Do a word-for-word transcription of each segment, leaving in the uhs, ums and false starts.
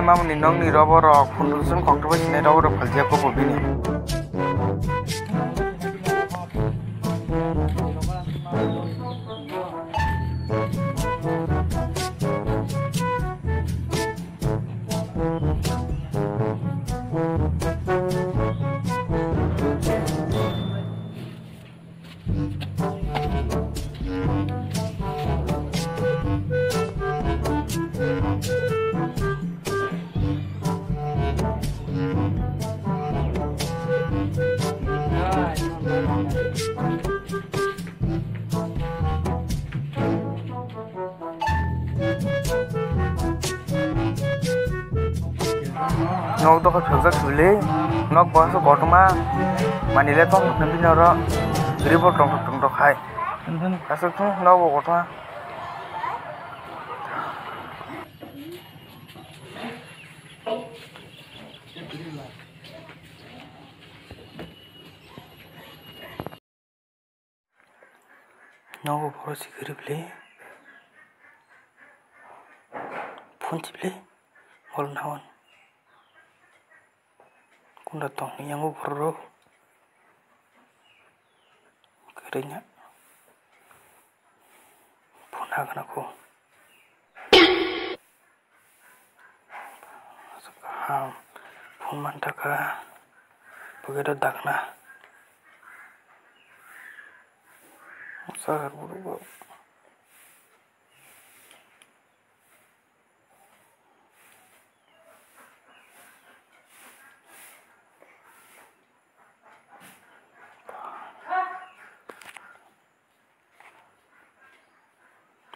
Mamoni nokni roborok, phundusun koktobo sinai roborok phaljiya kobo bini. Nok dokha phekjak sibili, nok bahasa kotorma manile tong bini oro report tongthok tongthok hai. Aswk nok bo kotorma. Nogo phoro sikiri bwle. Phone chibwle. Hol naon. Kunda tong yango phoro. Kirinya. Phone hagana ko. Kaham phone mantaka pocket o dakna. Sar buru bo.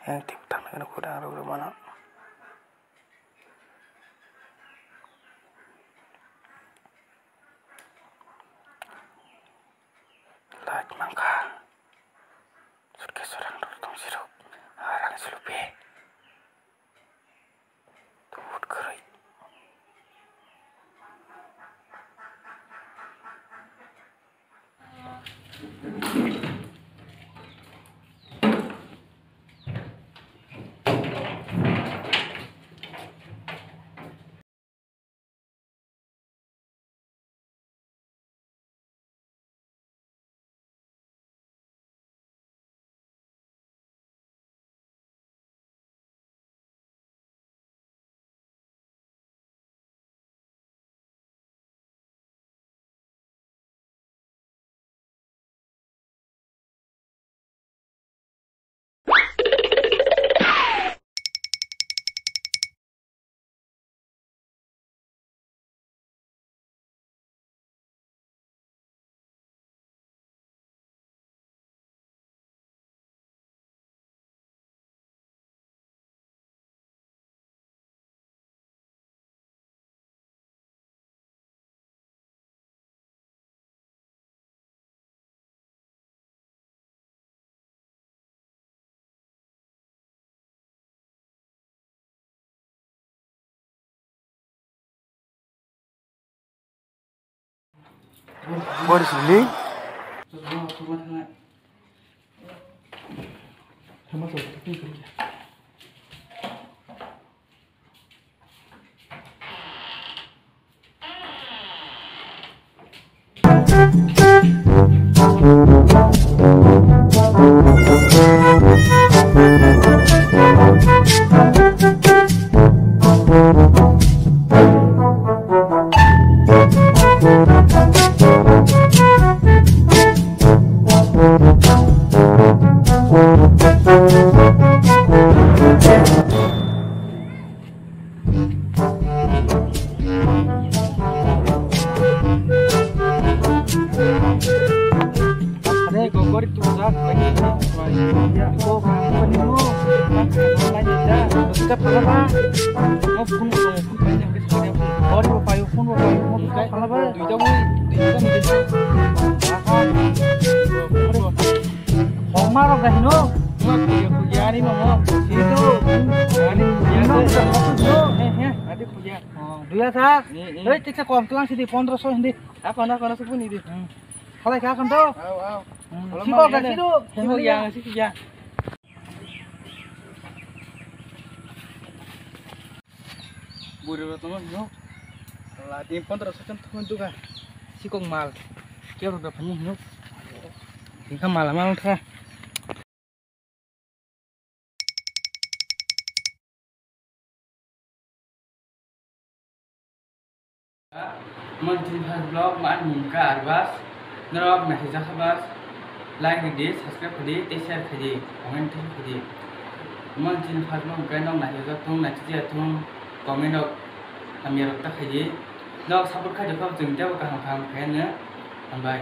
Yang tip tang na kudang rok rok mano. Light mangkha. Suitcase orang rok tong sirok. Arang silupi. Tut kwrwi. Bori sili. Hokma rok dah hino. Situ. Ani kuya. Ani kuya. He he. Adi kuya. Oh, dua sa. Hei, tiksa kom tuang sidi pondro so hindi. Apa na kono sepuni di. Halai ka kan to. Au au. Sibo ka sidu. Sibo yang sibo yang. Puri rok tongma hinyo. Lati pondro so cham thumui duga. Sikok mal. Kebo rok phani hinyo. Hingkha mal mal kha. Mon chini first vlog ma ani mung kha Arbas. Norok naisijak kha bas, like ridi, subscribe khaidi, tei share khaidi, comment tei khaidi. Mon chini first vlog hwnkhe nok naisijak thung, naisijak thung, comment rok hamya rok ta khaidi. Nok support khaidi kho chwng teibo kaham kaham khaiyano. Hambai.